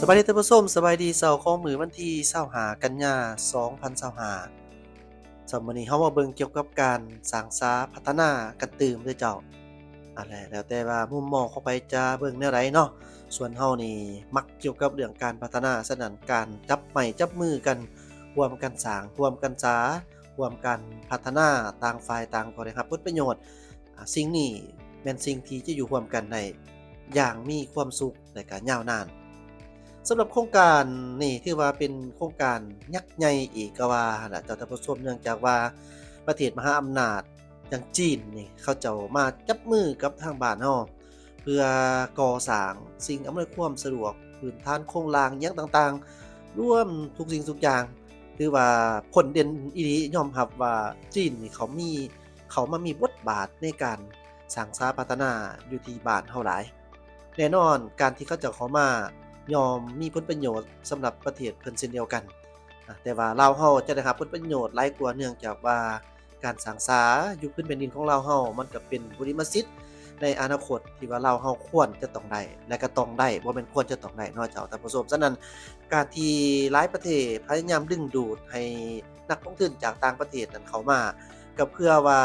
ສະບາຍດີທ່ານຜູ້ຊົມ, ສະບາຍດີເຊົ້າຂອງມື້ວັນທີຊາວຫ້າ ກັນຍາ ສອງພັນຊາວຫ້າ. ສຳລັບມື້ນີ້ເຮົາມາເບິ່ງກ່ຽວກັບການສ້າງສາພັດທະນາກັນຕື່ມເດີເຈົ້າ. ອັນແລ້ວແຕ່ວ່າມຸມມອງຂອງໃຜຈະເບິ່ງແນວໃດເນາະ. ສ່ວນເຮົານີ້ມັກກ່ຽວກັບເລື່ອງການພັດທະນາ, ສະນັ້ນການຈັບໄມ້ຈັບມືກັນ, ຮ່ວມກັນສ້າງ, ຮ່ວມກັນສາ, ຮ່ວມກັນພັດທະນາ, ຕ່າງຝ່າຍຕ່າງກໍໄດ້ຮັບຜົນປະໂຫຍດ. ອາ, ສິ່ງນີ້ແມ່ນສິ່ງທີ່ຈະຢູ່ຮ່ວມກັນໄດ້ຢ່າງມີຄວາມສຸກ ແລະ ກະຍາວນານ. ສຳລັບໂຄງການນີ້ຖືວ່າເປັນໂຄງການຍັກໃຫຍ່ອີກກໍວ່າຫັ້ນລະເຈົ້າທ່ານຜູ້ຊົມ, ເນື່ອງຈາກວ່າປະເທດມະຫາອຳນາດຢ່າງຈີນນີ້ ເຂົາເຈົ້າມາຈັບມືກັບທາງບ້ານເຮົາ ເພື່ອກໍ່ສ້າງສິ່ງອຳນວຍຄວາມສະດວກ, ພື້ນຖານໂຄງລ່າງຫຍັງຕ່າງໆ, ລວມທຸກສິ່ງທຸກຢ່າງ ຖືວ່າພົ້ນເດັ່ນອີ່ຫຼີ. ຍອມຮັບວ່າຈີນນີ້ເຂົາມີ ເຂົ້າມາມີບົດບາດໃນການສ້າງສາພັດທະນາຢູ່ທີ່ບ້ານເຮົາຫຼາຍ. ແນ່ນອນການທີ່ເຂົາເຈົ້າເຂົ້າມາຍ່ອມມີຜົນປະໂຫຍດສຳລັບປະເທດເພິ່ນເຊັ່ນດຽວກັນ, ອາ ແຕ່ວ່າລາວເຮົາຈະໄດ້ຮັບຜົນປະໂຫຍດຫຼາຍກວ່າ ເນື່ອງຈາກວ່າການສ້າງສາຢູ່ພື້ນແຜ່ນດິນຂອງລາວເຮົາ ມັນກໍເປັນບຸລິມະສິດໃນອະນາຄົດທີ່ວ່າລາວເຮົາຄວນຈະຕ້ອງໄດ້ ແລະ ກໍຕ້ອງໄດ້, ບໍ່ແມ່ນຄວນຈະຕ້ອງໄດ້ເນາະເຈົ້າທ່ານຜູ້ຊົມ. ສະນັ້ນ ການທີ່ຫຼາຍປະເທດພະຍາຍາມດຶງດູດໃຫ້ນັກລົງທຶນຈາກຕ່າງປະເທດນັ້ນເຂົ້າມາ ກໍເພື່ອວ່າ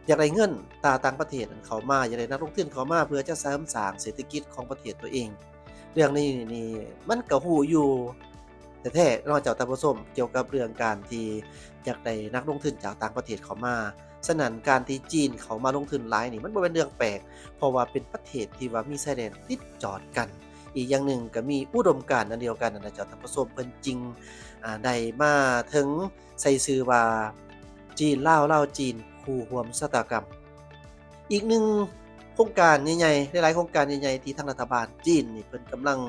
ຢາກໄດ້ເງິນຕາຕ່າງປະເທດນັ້ນເຂົ້າມາ, ຢາກໄດ້ນັກລົງທຶນເຂົ້າມາ ເພື່ອຈະເສີມສ້າງເສດຖະກິດຂອງປະເທດຕົວເອງ. ເລື່ອງນີ້ນີ້ມັນກໍຮູ້ຢູ່ແທ້ໆເນາະເຈົ້າທ່ານຜູ້ຊົມ, ກ່ຽວກັບເລື່ອງການທີ່ຢາກໄດ້ນັກລົງທຶນຈາກຕ່າງປະເທດເຂົ້າມາ. ສະນັ້ນ ການທີ່ຈີນເຂົ້າມາລົງທຶນຫຼາຍນີ້ ມັນບໍ່ແມ່ນເລື່ອງແປກ, ເພາະວ່າເປັນປະເທດທີ່ວ່າມີຊາຍແດນຕິດຈອດກັນ. ອີກຢ່າງໜຶ່ງກໍມີອຸດົມການອັນດຽວກັນນັ້ນນະເຈົ້າທ່ານຜູ້ຊົມ, ເພິ່ນຈຶ່ງ ອາ ໄດ້ມາເຖິງໃສ່ຊື່ວ່າ ຈີນລາວ ລາວຈີນ ຄູ່ຮ່ວມຊະຕາກຳ. ອີກໜຶ່ງໂຄງການໃຫຍ່ໆ ຫຼາຍໆໂຄງການໃຫຍ່ໆ ທີ່ທາງລັດຖະບານຈີນນີ້ເພິ່ນກຳລັງ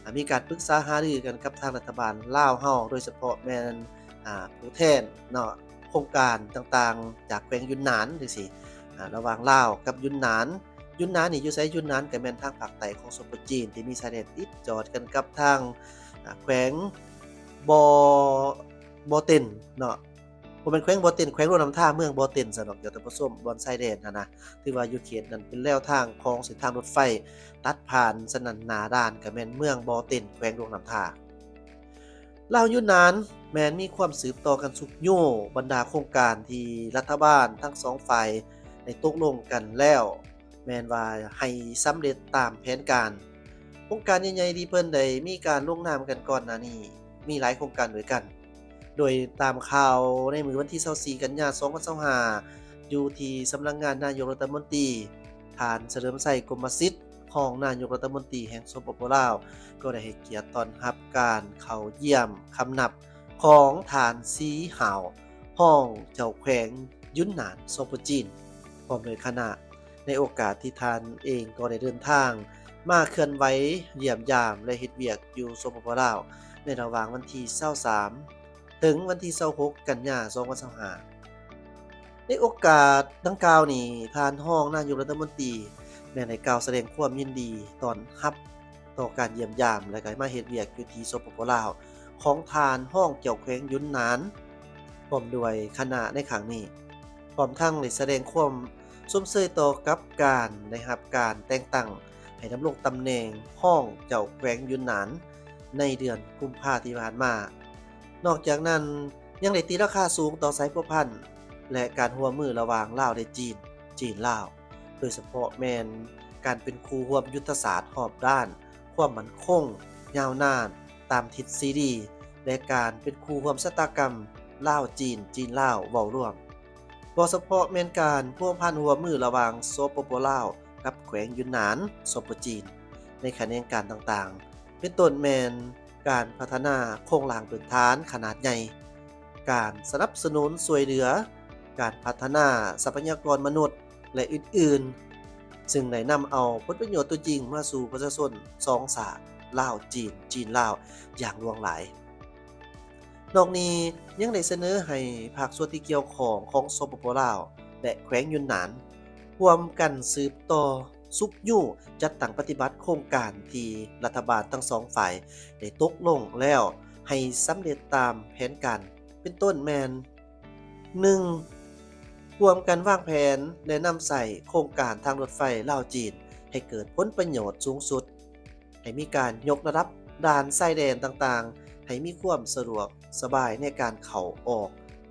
ອາ ມີການປຶກສາຫາລືກັນກັບທາງລັດຖະບານລາວເຮົາ, ໂດຍສະເພາະແມ່ນ ອາ ຜູ້ແທນເນາະ ໂຄງການຕ່າງໆ ຈາກແຂວງຢຸນນານຈັ່ງຊີ້ ອາ ລະຫວ່າງລາວກັບຢຸນນານ. ຢຸນນານນີ້ຢູ່ໃສ? ຢຸນນານກໍແມ່ນທາງພາກໃຕ້ຂອງ ສປ ຈີນ ທີ່ມີຊາຍແດນຕິດຈອດກັນກັບທາງ ອາ ແຂວງບໍ່ ບໍ່ເຕັນເນາະ, ບໍ່ແມ່ນແຂວງບໍ່ເຕັນ, ແຂວງຫຼວງນ້ຳທາ ເມືອງບໍ່ເຕັນຊັ້ນດອກເຈົ້າທ່ານຜູ້ຊົມ, ບ່ອນຊາຍແດນຫັ້ນນະ ຖືວ່າຢູ່ເຂດນັ້ນເປັນແລວທາງຂອງເສັ້ນທາງລົດໄຟຕັດຜ່ານ, ສະນັ້ນໜ້າດ່ານກໍແມ່ນເມືອງບໍ່ເຕັນ ແຂວງຫຼວງນ້ຳທາ. ລາວຢຸນນານແມ່ນມີຄວາມສືບຕໍ່ກັນຊຸກຍູ້ບັນດາໂຄງການທີ່ລັດຖະບານທັງສອງຝ່າຍໄດ້ຕົກລົງກັນແລ້ວ ແມ່ນວ່າໃຫ້ສຳເລັດຕາມແຜນການ. ໂຄງການໃຫຍ່ໆທີ່ເພິ່ນໄດ້ມີການລົງນາມກັນກ່ອນໜ້ານີ້ມີຫຼາຍໂຄງການດ້ວຍກັນ, ໂດຍຕາມຂ່າວໃນມື້ວັນທີຊາວສີ່ ກັນຍາ ສອງພັນຊາວຫ້າ ຢູ່ທີ່ສຳນັກງານນາຍົກລັດຖະມົນຕີ, ທ່ານ ສະເຫຼີມໄຊ ກົມມະສິດ ຮອງນາຍົກລັດຖະມົນຕີແຫ່ງ ສປປ ລາວ ກໍໄດ້ໃຫ້ກຽດຕ້ອນຮັບການເຂົ້າຢ້ຽມຄຳນັບຂອງທ່ານ ສີຫາວ ຮອງເຈົ້າແຂວງຢຸນນານ ສປ ຈີນ ພ້ອມດ້ວຍຄະນະ. ໃນໂອກາດທີ່ທ່ານເອງກໍໄດ້ເດີນທາງມາເຄື່ອນໄຫວຢ້ຽມຢາມ ແລະ ເຮັດວຽກຢູ່ ສປປ ລາວ ໃນລະຫວ່າງວັນທີຊາວສາມ ເຖິງວັນທີຊາວຫົກ ກັນຍາ ສອງພັນຊາວຫ້າ. ໃນໂອກາດດັ່ງກ່າວນີ້ ທ່ານຮອງນາຍົກລັດຖະມົນຕີແມ່ນໄດ້ກ່າວສະແດງຄວາມຍິນດີຕ້ອນຮັບຕໍ່ການຢ້ຽມຢາມ ແລະ ກໍມາເຮັດວຽກຢູ່ທີ່ ສປປ ລາວ ຂອງທ່ານຮອງເຈົ້າແຂວງຢຸນນານ ພ້ອມດ້ວຍຄະນະໃນຄັ້ງນີ້, ພ້ອມທັງໄດ້ສະແດງຄວາມຊົມເຊີຍຕໍ່ກັບການໄດ້ຮັບການແຕ່ງຕັ້ງໃຫ້ດຳລົງຕຳແໜ່ງຮອງເຈົ້າແຂວງຢຸນນານໃນເດືອນກຸມພາທີ່ຜ່ານມາ. ນອກຈາກນັ້ນ ຍັງໄດ້ຕີລາຄາສູງຕໍ່ສາຍພົວພັນ ແລະ ການຮ່ວມມືລະຫວ່າງລາວ ແລະ ຈີນ, ຈີນ-ລາວ, ໂດຍສະເພາະແມ່ນການເປັນຄູ່ຮ່ວມຍຸດທະສາດຮອບດ້ານ, ຄວາມໝັ້ນຄົງຍາວນານຕາມທິດຊີດີ ແລະ ການເປັນຄູ່ຮ່ວມຊະຕາກຳລາວ-ຈີນ, ຈີນ-ລາວ ເວົ້າລວມ. ບໍ່ສະເພາະແມ່ນການພົວພັນຮ່ວມມືລະຫວ່າງ ສປປ ລາວ ກັບແຂວງຢຸນນານ ສປ ຈີນ ໃນຂະແໜງການຕ່າງໆ ເປັນຕົ້ນແມ່ນການພັດທະນາໂຄງລ່າງພື້ນຖານຂະໜາດໃຫຍ່, ການສະໜັບສະໜູນຊ່ວຍເຫຼືອ, ການພັດທະນາຊັບພະຍາກອນມະນຸດ ແລະ ອື່ນໆ, ຊຶ່ງໄດ້ນຳເອົາຜົນປະໂຫຍດຕົວຈິງມາສູ່ປະຊາຊົນສອງຊາດ ລາວ-ຈີນ, ຈີນ-ລາວ ຢ່າງຫຼວງຫຼາຍ. ນອກນີ້ຍັງໄດ້ສະເໜີໃຫ້ພາກສ່ວນທີ່ກ່ຽວຂ້ອງຂອງ ສປປ ລາວ ແລະ ແຂວງຢຸນນານ ຮ່ວມກັນສືບຕໍ່ຊຸກຍູ້ຈັດຕັ້ງປະຕິບັດໂຄງການທີ່ລັດຖະບານທັງສອງຝ່າຍໄດ້ຕົກລົງແລ້ວໃຫ້ສຳເລັດຕາມແຜນການ ເປັນຕົ້ນແມ່ນ ໜຶ່ງ ຮ່ວມກັນວາງແຜນ ແລະ ນຳໃຊ້ໂຄງການທາງລົດໄຟລາວ-ຈີນ ໃຫ້ເກີດຜົນປະໂຫຍດສູງສຸດ. ໃຫ້ມີການຍົກລະດັບດ່ານຊາຍແດນຕ່າງໆ ໃຫ້ມີຄວາມສະດວກສະບາຍໃນການເຂົ້າອອກ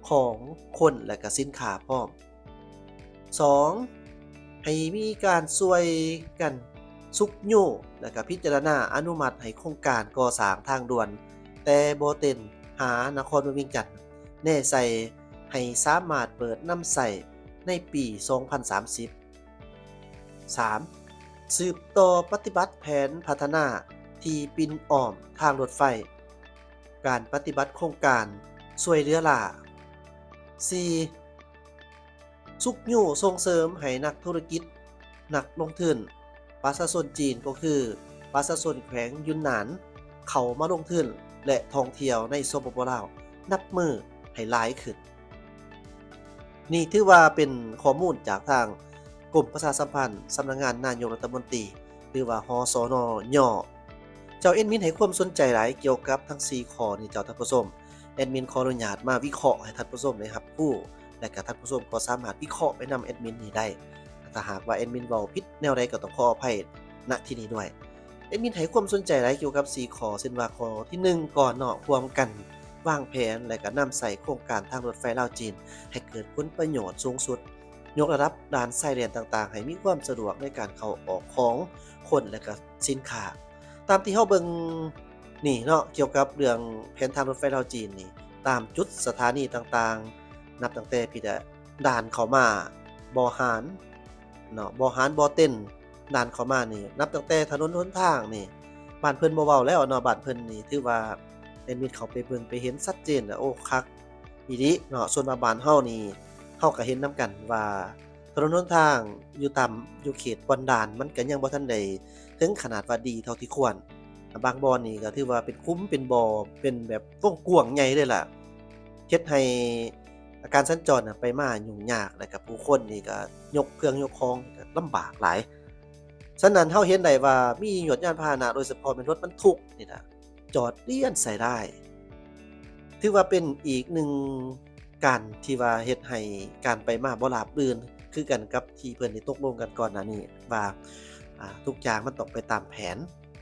ຂອງຄົນ ແລະ ກະສິນຄ້າພ້ອມ. ສອງ ໃຫ້ມີການຊ່ວຍກັນຊຸກຍູ້ ແລະ ກະພິຈາລະນາອະນຸມັດໃຫ້ໂຄງການກໍ່ສ້າງທາງດ່ວນແຕ່ບໍ່ເຕັນຫານະຄອນຫຼວງວຽງຈັນ ແນໃສ່ໃຫ້ສາມາດເປີດນຳໃຊ້ໃນປີສອງພັນສາມສິບ. ສາມ ສືບຕໍ່ປະຕິບັດແຜນພັດທະນາທີ່ປິ່ນອ້ອມທາງລົດໄຟ, ການປະຕິບັດໂຄງການຊ່ວຍເຫຼືອລ້າ. ສີ່ ຊຸກຍູ້ສົ່ງເສີມໃຫ້ນັກທຸລະກິດ, ນັກລົງທຶນ, ປະຊາຊົນຈີນ ກໍຄືປະຊາຊົນແຂວງຢຸນນານ ເຂົ້າມາລົງທຶນ ແລະ ທ່ອງທ່ຽວໃນ ສປປ ລາວ ນັບມື້ໃຫ້ຫຼາຍຂຶ້ນ. ນີ້ຖືວ່າເປັນຂໍ້ມູນຈາກທາງກົມປະຊາສຳພັນ ສຳນັກງານນາຍົກລັດຖະມົນຕີ ຫຼືວ່າ ຫສນ ຍ. ເຈົ້າ ແອດມິນໃຫ້ຄວາມສົນໃຈຫຼາຍກ່ຽວກັບທັງສີ່ຂໍ້ນີ້ເຈົ້າທ່ານຜູ້ຊົມ. ແອດມິນຂໍອະນຸຍາດມາວິເຄາະໃຫ້ທ່ານຜູ້ຊົມໄດ້ຮັບຮູ້ ແລະ ກະທ່ານຜູ້ຊົມກໍສາມາດວິເຄາະໄປນຳແອດມິນນີ້ໄດ້. ຖ້າຫາກວ່າແອດມິນເວົ້າຜິດແນວໃດກໍຕ້ອງຂໍອະໄພ ນະທີ່ນີ້ດ້ວຍ. ແອດມິນໃຫ້ຄວາມສົນໃຈຫຼາຍກ່ຽວກັບສີ່ຂໍ້ ເຊັ່ນວ່າຂໍ້ທີໜຶ່ງກ່ອນເນາະ, ຮ່ວມກັນວາງແຜນ ແລະ ກະນຳໃຊ້ໂຄງການທາງລົດໄຟລາວ-ຈີນ ໃຫ້ເກີດຜົນປະໂຫຍດສູງສຸດ, ຍົກລະດັບດ່ານຊາຍແດນຕ່າງໆ ໃຫ້ມີຄວາມສະດວກໃນການເຂົ້າອອກຂອງຄົນ ແລະ ກະສິນຄ້າ. ຕາມທີ່ເຮົາເບິ່ງນີ້ເນາະ, ກ່ຽວກັບເລື່ອງແຜນທາງລົດໄຟລາວ-ຈີນນີ້, ຕາມຈຸດສະຖານີຕ່າງໆ ນັບຕັ້ງແຕ່ພີ້ແຫຼະ ດ່ານເຂົ້າມາ ບໍ່ຫານເນາະ, ບໍ່ຫານ ບໍ່ເຕັນ, ດ່ານເຂົ້າມານີ້ ນັບຕັ້ງແຕ່ຖະໜົນຫົນທາງນີ້ ບ້ານເພິ່ນບໍ່ເວົ້າແລ້ວເນາະ, ບ້ານເພິ່ນນີ້ຖືວ່າແອດມິນເຂົ້າໄປເບິ່ງໄປເຫັນຊັດເຈນແລ້ວ ໂອ້ ຄັກອີ່ຫຼີເນາະ. ສ່ວນວ່າບ້ານເຮົານີ້ ເຮົາກະເຫັນນຳກັນວ່າ ຖະໜົນຫົນທາງຢູ່ຕາມ ຢູ່ເຂດບ່ອນດ່ານ ມັນກະຍັງບໍ່ທັນໄດ້ເຖິງຂະໜາດວ່າດີເທົ່າທີ່ຄວນ. ບາງບ່ອນນີ້ກະຖືວ່າເປັນຂຸມເປັນບໍ່ ເປັນແບບວົງກວ້າງໃຫຍ່ເລີຍລະ, ເຮັດໃຫ້ການສັນຈອນນະໄປມາຫຍຸ້ງຍາກ ແລະກະຜູ້ຄົນນີ້ກະຍົກເຄື່ອງຍົກຂອງກະລຳບາກຫຼາຍ. ສະນັ້ນເຮົາເຫັນໄດ້ວ່າມີຍວດຍານພາຫະນະ ໂດຍສະເພາະແມ່ນລົດບັນທຸກນີ້ນະ ຈອດລຽນໃສ່ລາຍ ຖືວ່າເປັນອີກໜຶ່ງການທີ່ວ່າເຮັດໃຫ້ການໄປມາບໍ່ລາບລື່ນ ຄືກັນກັບທີ່ເພິ່ນໄດ້ຕົກລົງກັນກ່ອນໜ້ານີ້ວ່າ ອາ ທຸກຢ່າງມັນຕ້ອງໄປຕາມແຜນ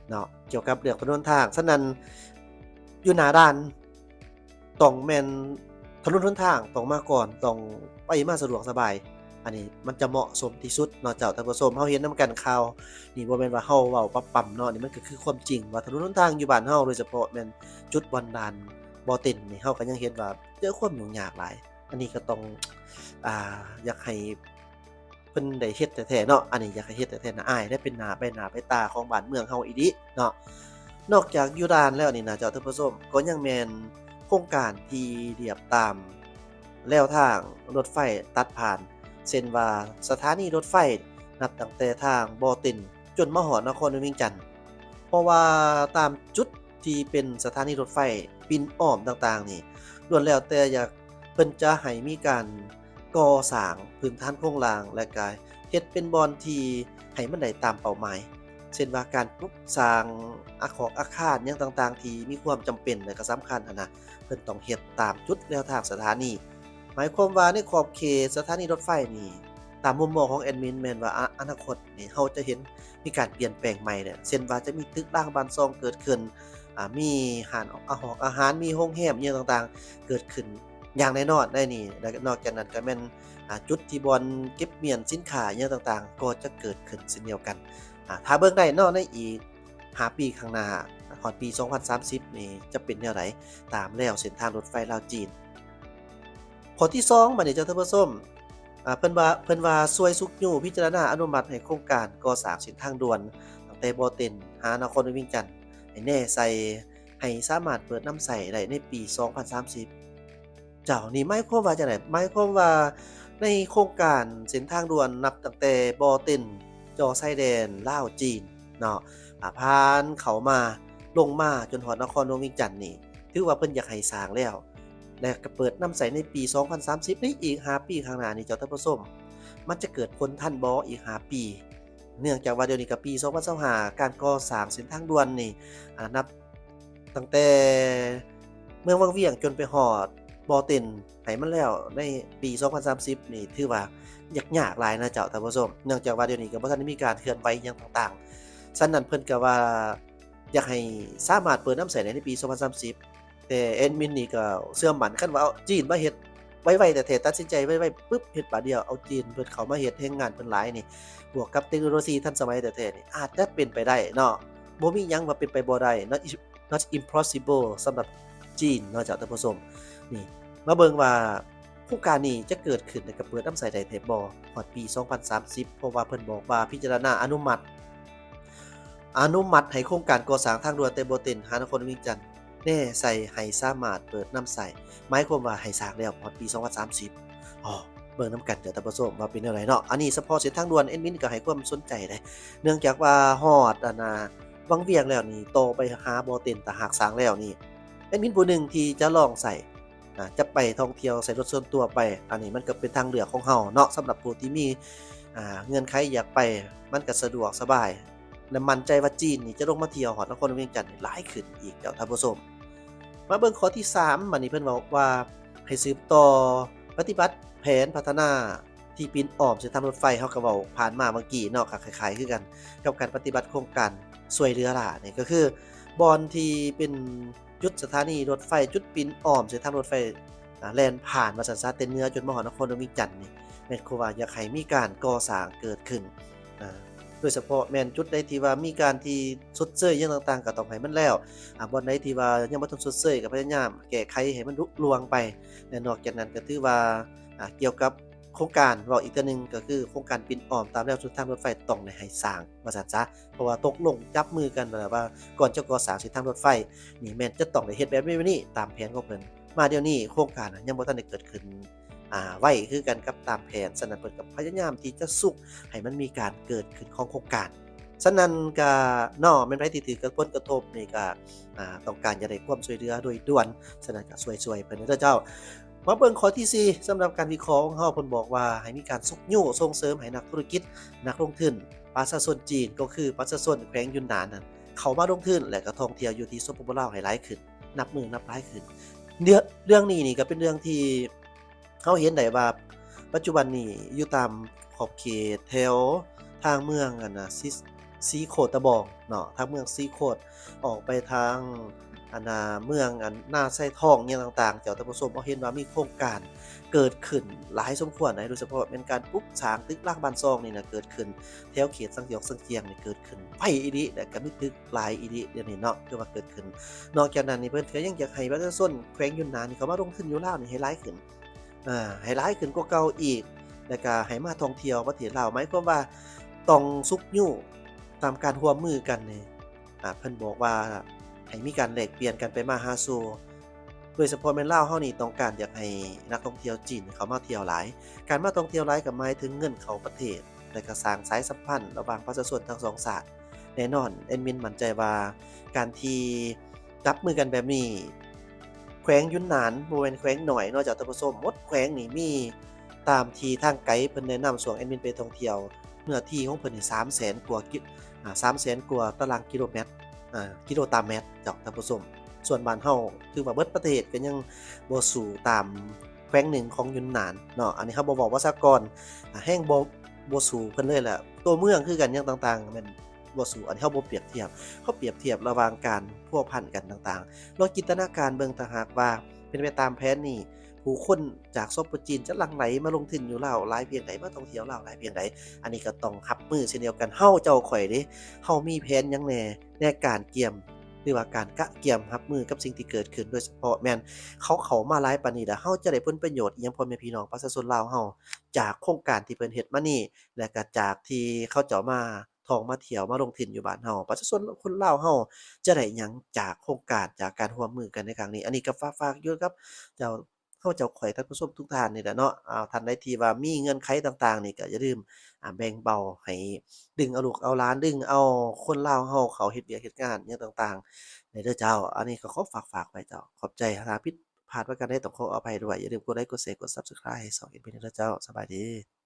ເນາະ ກ່ຽວກັບເລື່ອງຖະໜົນທາງ. ສະນັ້ນຢູ່ໜ້າດ່ານ ຕ້ອງແມ່ນຖະໜົນຫົນທາງຕ້ອງມາກ່ອນ, ຕ້ອງໄປມາສະດວກສະບາຍ, ອັນນີ້ມັນຈະເໝາະສົມທີ່ສຸດເນາະເຈົ້າທ່ານຜູ້ຊົມ. ເຮົາເຫັນນຳກັນຂ່າວນີ້ ບໍ່ແມ່ນວ່າເຮົາເວົ້າປັບປຳເນາະ, ນີ້ມັນກະຄືຄວາມຈິງວ່າຖະໜົນຫົນທາງຢູ່ບ້ານເຮົາ ໂດຍສະເພາະແມ່ນຈຸດບ່ອນດ່ານບໍ່ເຕັນນີ້ ເຮົາກະຍັງເຫັນວ່າເຈີຄວາມຫຍຸ້ງຍາກຫຼາຍ. ອັນນີ້ກະຕ້ອງ ອາ ຢາກໃຫ້ ເພິ່ນໄດ້ເຮັດແທ້ໆເນາະ, ອັນນີ້ຢາກໃຫ້ເຮັດແທ້ໆນະອ້າຍ ໄດ້ເປັນໜ້າ ໃບໜ້າໃບຕາຂອງບ້ານເມືອງເຮົາອີ່ຫຼີເນາະ. ນອກຈາກຢູ່ດ່ານແລ້ວນີ້ນະເຈົ້າທ່ານຜູ້ຊົມ ກໍຍັງແມ່ນໂຄງການທີ່ລຽບຕາມແລວທາງລົດໄຟຕັດຜ່ານ ເຊັ່ນວ່າສະຖານີລົດໄຟ ນັບຕັ້ງແຕ່ທາງບໍ່ເຕັນຈົນມາຮອດນະຄອນຫຼວງວຽງຈັນ, ເພາະວ່າຕາມຈຸດທີ່ເປັນສະຖານີລົດໄຟປິ່ນອ້ອມຕ່າງໆນີ້ ລ້ວນແລ້ວແຕ່ຢາກ ເພິ່ນຈະໃຫ້ມີການກໍ່ສ້າງພື້ນຖານໂຄງລ່າງ ແລະກະເຮັດເປັນບ່ອນທີ່ໃຫ້ມັນໄດ້ຕາມເປົ້າໝາຍ ເຊັ່ນວ່າການປຸກສ້າງອາຄອກອາຄານຫຍັງຕ່າງໆທີ່ມີຄວາມຈຳເປັນ ແລະກະສຳຄັນຫັ້ນນະ ເພິ່ນຕ້ອງເຮັດຕາມຈຸດແລວທາງສະຖານີ. ໝາຍຄວາມວ່າໃນຂອບເຂດສະຖານີລົດໄຟນີ້ ຕາມມຸມມອງຂອງແອດມິນແມ່ນວ່າ ອະ ອະນາຄົດນີ້ເຮົາຈະເຫັນມີການປ່ຽນແປງໃໝ່ແຫຼະ ເຊັ່ນວ່າຈະມີຕຶກລາງບ້ານຊ່ອງເກີດຂຶ້ນ ອາ ມີຮ້ານອາຫອກອາຫານ ມີໂຮງແຮມອີ່ຫຍັງຕ່າງໆເກີດຂຶ້ນຢ່າງແນ່ນອນໃນນີ້ ແລະນອກຈາກນັ້ນກະແມ່ນ ອາ ຈຸດທີ່ບ່ອນເກັບມ້ຽນສິນຄ້າອີ່ຫຍັງຕ່າງໆກໍຈະເກີດຂຶ້ນເຊັ່ນດຽວກັນ. ອາ ຖ້າເບິ່ງໄດ້ເນາະ ໃນອີກຫ້າປີຂ້າງໜ້າ ຮອດປີສອງພັນສາມສິບນີ້ຈະເປັນແນວໃດ ຕາມແລວເສັ້ນທາງລົດໄຟລາວ-ຈີນ. ຂໍ້ທີສອງ ບາດນີ້ເຈົ້າທ່ານຜູ້ຊົມ ອາ ເພິ່ນວ່າ ເພິ່ນວ່າຊ່ວຍຊຸກຍູ້ພິຈາລະນາອະນຸມັດໃຫ້ໂຄງການກໍ່ສ້າງເສັ້ນທາງດ່ວນ ຕັ້ງແຕ່ບໍ່ເຕັນຫານະຄອນຫຼວງວຽງຈັນ ໃຫ້ແນໃສ່ ໃຫ້ສາມາດເປີດນຳໃຊ້ໄດ້ໃນປີສອງພັນສາມສິບ. ເຈົ້າ ນີ້ໝາຍຄວາມວ່າຈັ່ງໃດ? ໝາຍຄວາມວ່າໃນໂຄງການເສັ້ນທາງດ່ວນ ນັບຕັ້ງແຕ່ບໍ່ເຕັນ ເຈາະຊາຍແດນລາວ-ຈີນເນາະ ອາ ຜ່ານເຂົ້າມາ ລົງມາຈົນຮອດນະຄອນຫຼວງວຽງຈັນນີ້ ຖືວ່າເພິ່ນຢາກໃຫ້ສ້າງແລ້ວ ແລະກະເປີດນຳໃຊ້ໃນປີສອງພັນສາມສິບ ໃນອີກຫ້າປີຂ້າງໜ້ານີ້ ເຈົ້າທ່ານຜູ້ຊົມ ມັນຈະເກີດຜົນທັນບໍ່ອີກຫ້າປີ? ເນື່ອງຈາກວ່າດຽວນີ້ກະປີສອງພັນຊາວຫ້າ ການກໍ່ສ້າງເສັ້ນທາງດ່ວນນີ້ ອາ ນັບຕັ້ງແຕ່ເມືອງວັງວຽງຈົນໄປຮອດບໍ່ເຕັນ ໃຫ້ມັນແລ້ວໃນປີສອງພັນສາມສິບນີ້ ຖືວ່າຍາກ ຍາກຫຼາຍນະເຈົ້າທ່ານຜູ້ຊົມ ເນື່ອງຈາກວ່າດຽວນີ້ກະບໍ່ທັນໄດ້ມີການເຄື່ອນໄຫວຫຍັງຕ່າງໆ. ສະນັ້ນເພິ່ນກະວ່າ ຢາກໃຫ້ສາມາດເປີດນຳໃຊ້ໄດ້ໃນປີສອງພັນສາມສິບ. ແຕ່ແອດມິນນີ້ກໍເຊື່ອໝັ້ນ ຄັນວ່າເອົາຈີນມາເຮັດໄວໆແທ້ໆ ຕັດສິນໃຈໄວໆປຶບ ເຮັດບາດດຽວ ເອົາຈີນເພິ່ນເຂົ້າມາເຮັດ ແຮງງານເພິ່ນຫຼາຍນີ້ ບວກກັບເຕັກໂນໂລຊີທັນສະໄໝແທ້ໆນີ້ ອາດຈະເປັນໄປໄດ້ເນາະ. ບໍ່ມີຫຍັງວ່າເປັນໄປບໍ່ໄດ້ not not impossible ສຳລັບຈີນເນາະເຈົ້າທ່ານຜູ້ຊົມ. ນີ້ ມາເບິ່ງວ່າໂຄງການນີ້ຈະເກີດຂຶ້ນ ແລະ ກໍເປີດນຳໃຊ້ໄດ້ແທ້ບໍ່ ຮອດປີສອງພັນສາມສິບ ເພາະວ່າເພິ່ນບອກວ່າພິຈາລະນາອະນຸມັດ ອະນຸມັດໃຫ້ໂຄງການກໍ່ສ້າງທາງດ່ວນແຕ່ບໍ່ເຕັນຫານະຄອນຫຼວງວຽງຈັນ ແນໃສ່ໃຫ້ສາມາດເປີດນຳໃຊ້ ໝາຍຄວາມວ່າໃຫ້ສ້າງແລ້ວຮອດປີສອງພັນສາມສິບ. ອໍ ເບິ່ງນຳກັນເດີ້ທ່ານຜູ້ຊົມວ່າເປັນແນວໃດເນາະ. ອັນນີ້ສະເພາະເສັ້ນທາງດ່ວນແອດມິນກໍໃຫ້ຄວາມສົນໃຈເດ້ ເນື່ອງຈາກວ່າຮອດອັນນ່າ ວັງວຽງແລ້ວນີ້ ຕໍ່ໄປຫາບໍ່ເຕັນ ຖ້າຫາກສ້າງແລ້ວນີ້ ແອດມິນຜູ້ໜຶ່ງທີ່ຈະລອງໃຊ້ ອ່າ ຈະໄປທ່ອງທ່ຽວໃຊ້ລົດສ່ວນຕົວໄປ ອັນນີ້ມັນກໍເປັນທາງເລືອກຂອງເຮົາເນາະ ສຳລັບຜູ້ທີ່ມີ ອ່າ ເງື່ອນໄຂຢາກໄປ ມັນກໍສະດວກສະບາຍ ແລະ ໝັ້ນໃຈວ່າຈີນນີ້ຈະລົງມາທ່ຽວຮອດນະຄອນຫຼວງວຽງຈັນຫຼາຍຂຶ້ນອີກແລ້ວທ່ານຜູ້ຊົມ. ມາເບິ່ງຂໍ້ທີສາມ ບາດນີ້ເພິ່ນເວົ້າວ່າໃຫ້ສືບຕໍ່ປະຕິບັດແຜນພັດທະນາທີ່ປິ່ນອ້ອມເສັ້ນທາງລົດໄຟ ເຮົາກໍເວົ້າຜ່ານມາເມື່ອກີ້ເນາະ ກໍຄ້າຍໆຄືກັນກັບການປະຕິບັດໂຄງການຊ່ວຍເຫຼືອລ້າ ນີ້ກໍຄືບ່ອນທີ່ເປັນ ຈຸດສະຖານີລົດໄຟ ຈຸດປິ່ນອ້ອມເສັ້ນທາງລົດໄຟ ອ່າ ແລ່ນຜ່ານວ່າຊັ້ນຊະ ແຕ່ເໜືອຈົນມາຮອດນະຄອນຫຼວງວຽງຈັນນີ້ ແມ່ນຄືວ່າຢາກໃຫ້ມີການກໍ່ສ້າງເກີດຂຶ້ນ ອ່າ ໂດຍສະເພາະແມ່ນຈຸດໃດທີ່ວ່າມີການທີ່ຊົດເຊີຍຫຍັງຕ່າງໆ ກໍຕ້ອງໃຫ້ມັນແລ້ວ ອ່າ ບ່ອນໃດທີ່ວ່າຍັງບໍ່ທັນຊົດເຊີຍ ກໍພະຍາຍາມແກ້ໄຂໃຫ້ມັນລຸລ່ວງໄປ ແລະ ນອກຈາກນັ້ນກໍຖືວ່າ ອ່າ ກ່ຽວກັບ ໂຄງການ ເວົ້າອີກເທື່ອໜຶ່ງກໍຄືໂຄງການປິ່ນອ້ອມຕາມແນວເສັ້ນທາງລົດໄຟຕ້ອງໄດ້ໃຫ້ສ້າງວ່າຊັ້ນຊະ ເພາະວ່າຕົກລົງຈັບມືກັນແລ້ວວ່າ ກ່ອນຈະກໍ່ສ້າງເສັ້ນທາງລົດໄຟນີ້ ແມ່ນຈະຕ້ອງໄດ້ເຮັດແບບນີ້ ແບບນີ້ ຕາມແຜນຂອງເພິ່ນ. ມາດຽວນີ້ໂຄງການຍັງບໍ່ທັນໄດ້ເກີດຂຶ້ນ ອ່າ ໄວຄືກັນກັບຕາມແຜນ, ສະນັ້ນເພິ່ນກໍພະຍາຍາມທີ່ຈະຊຸກໃຫ້ມັນມີການເກີດຂຶ້ນຂອງໂຄງການ. ສະນັ້ນກະເນາະ ແມ່ນໃຜທີ່ຖືກກະຜົນກະທົບນີ້ກະ ອ່າ ຕ້ອງການຢາກໄດ້ຄວາມຊ່ວຍເຫຼືອໂດຍດ່ວນ, ສະນັ້ນກະຊ່ວຍໆເພິ່ນເດີເຈົ້າ. ມາເບິ່ງຂໍ້ທີສີ່ ສຳລັບການວິເຄາະຂອງເຮົາ ເພິ່ນບອກວ່າໃຫ້ມີການຊຸກຍູ້ສົ່ງເສີມໃຫ້ນັກທຸລະກິດ, ນັກລົງທຶນ, ປະຊາຊົນຈີນ ກໍຄືປະຊາຊົນແຂວງຢຸນນານນັ້ນ ເຂົ້າມາລົງທຶນ ແລະ ກໍທ່ອງທ່ຽວຢູ່ທີ່ ສປປ ລາວ ໃຫ້ຫຼາຍຂຶ້ນ, ນັບມື້ນັບຫຼາຍຂຶ້ນ. ເລື່ອງ ເລື່ອງນີ້ນີ້ກໍເປັນເລື່ອງທີ່ ເຮົາເຫັນໄດ້ວ່າປັດຈຸບັນນີ້ຢູ່ຕາມຂອບເຂດແຖວທາງເມືອງອັນນ່າ ສີ ສີໂຄດຕະບອງເນາະ, ທາງເມືອງສີໂຄດ ອອກໄປທາງອັນນ່າ ເມືອງອັນນາຊາຍທອງຫຍັງຕ່າງໆ ເຈົ້າທ່ານຜູ້ຊົມ, ເຮົາເຫັນວ່າມີໂຄງການເກີດຂຶ້ນຫຼາຍສົມຄວນໃດ໋ ໂດຍສະເພາະແມ່ນການປຸກສ້າງຕຶກລາງບ້ານຊ່ອງນີ້ນະ ເກີດຂຶ້ນແຖວເຂດສັງຫຍອກສັງຈຽງນີ້ ເກີດຂຶ້ນໄວອີ່ຫຼີ ແລະ ກໍມີຕຶກຫຼາຍອີ່ຫຼີດຽວນີ້ເນາະ ຄືວ່າເກີດຂຶ້ນ. ນອກຈາກນັ້ນນີ້ ເພິ່ນກໍຍັງຢາກໃຫ້ປະຊາຊົນແຂວງຢຸນນານນີ້ ເຂົ້າມາລົງທຶນຢູ່ລາວນີ້ໃຫ້ຫຼາຍຂຶ້ນ ອ່າ ໃຫ້ຫຼາຍຂຶ້ນກວ່າເກົ່າອີກ ແລ້ວກະໃຫ້ມາທ່ອງທ່ຽວປະເທດລາວ, ໝາຍຄວາມວ່າຕ້ອງຊຸກຍູ້ຕາມການຮ່ວມມືກັນນີ້ ອ່າ ເພິ່ນບອກວ່າໃຫ້ມີການແລກປ່ຽນກັນໄປມາຫາສູ່, ໂດຍສະເພາະແມ່ນລາວເຮົານີ້ຕ້ອງການຢາກໃຫ້ນັກທ່ອງທ່ຽວຈີນເຂົ້າມາທ່ຽວຫຼາຍ. ການມາທ່ອງທ່ຽວຫຼາຍກໍໝາຍເຖິງເງິນເຂົ້າປະເທດ ແລະ ກໍສ້າງສາຍສຳພັນລະຫວ່າງປະຊາຊົນທັງສອງຊາດ. ແນ່ນອນ ແອດມິນໝັ້ນໃຈວ່າການທີ່ຈັບມືກັນແບບນີ້ ແຂວງຢຸນນານບໍ່ແມ່ນແຂວງນ້ອຍເນາະເຈົ້າທ່ານຜູ້ຊົມ, ໝົດແຂວງນີ້ມີ ຕາມທີ່ທາງໄກເພິ່ນແນະນຳ ຊ່ວງແອດມິນໄປທ່ອງທ່ຽວ ເນື້ອທີ່ຂອງເພິ່ນນີ້ສາມແສນກວ່າກິ ອ່າ ສາມແສນກວ່າຕາລາງກິໂລແມັດ ອ່າ ກິໂລຕາແມັດເຈົ້າທ່ານຜູ້ຊົມ. ສ່ວນບ້ານເຮົາຖືວ່າເບິດປະເທດກໍຍັງບໍ່ສູ້ຕາມແຂວງໜຶ່ງຂອງຢຸນນານເນາະ, ອັນນີ້ເຮົາບໍ່ເວົ້າປະຊາກອນ ອ່າ ແຮ່ງບໍ່ ບໍ່ສູ້ເພິ່ນເລີຍແຫຼະ. ຕົວເມືອງຄືກັນຫຍັງຕ່າງໆ ແມ່ນ ບໍ່ສູ້, ອັນນີ້ເຮົາບໍ່ປຽບທຽບ, ເຮົາປຽບທຽບລະຫວ່າງການພົວພັນກັນຕ່າງໆ. ລອງຈິນຕະນາການເບິ່ງ ຖ້າຫາກວ່າເປັນໄປຕາມແຜນນີ້ ຜູ້ຄົນຈາກ ສປ ຈີນ ຈະຫຼັ່ງໄຫຼມາລົງທຶນຢູ່ລາວຫຼາຍພຽງໃດ, ມາທ່ອງທ່ຽວລາວຫຼາຍພຽງໃດ, ອັນນີ້ກໍຕ້ອງຮັບມືເຊັ່ນດຽວກັນ. ເຮົາເຈົ້າຂ້ອຍເດ້ ເຮົາມີແຜນຫຍັງແດ່ໃນການກຽມ ຫຼືວ່າການກະກຽມຮັບມືກັບສິ່ງທີ່ເກີດຂຶ້ນ, ໂດຍສະເພາະແມ່ນເຂົາເຂົ້າມາຫຼາຍປານນີ້ແລ້ວ ເຮົາຈະໄດ້ຜົນປະໂຫຍດອີ່ຫຍັງ ພໍ່ແມ່ພີ່ນ້ອງປະຊາຊົນລາວເຮົາ ຈາກໂຄງການທີ່ເພິ່ນເຮັດມານີ້ ແລະກະຈາກທີ່ເຂົາເຈົ້າມາທ່ອງມາທ່ຽວມາລົງທຶນຢູ່ບ້ານເຮົາ, ປະຊາຊົນຄົນລາວເຮົາຈະໄດ້ຫຍັງຈາກໂຄງການ ຈາກການຮ່ວມມືກັນໃນຄັ້ງນີ້. ອັນນີ້ກໍຝາກ ຝາກຢູ່ກັບເຈົ້າ ເຮົາເຈົ້າຂ້ອຍ ທ່ານຜູ້ຊົມທຸກທ່ານນີ້ແຫຼະເນາະ. ອາ ທ່ານໃດທີ່ວ່າມີເງື່ອນໄຂຕ່າງໆນີ້ ກໍຢ່າລືມ ອາ ແບ່ງເບົາໃຫ້ ດຶງເອົາລູກເອົາຫຼານ ດຶງເອົາຄົນລາວເຮົາເຂົ້າເຮັດວຽກເຮັດງານຫຍັງຕ່າງໆ ແດ່ເດີເຈົ້າ. ອັນນີ້ກໍຂໍຝາກ ຝາກໄວ້ເຈົ້າ. ຂອບໃຈ ຖ້າຜິດພາດປະການໃດຕ້ອງຂໍອະໄພດ້ວຍ. ຢ່າລືມກົດໄລ ກົດແຊ ກົດ Subscribe ໃຫ້ຊ່ອງແອດມິນເດີເຈົ້າ. ສະບາຍດີ.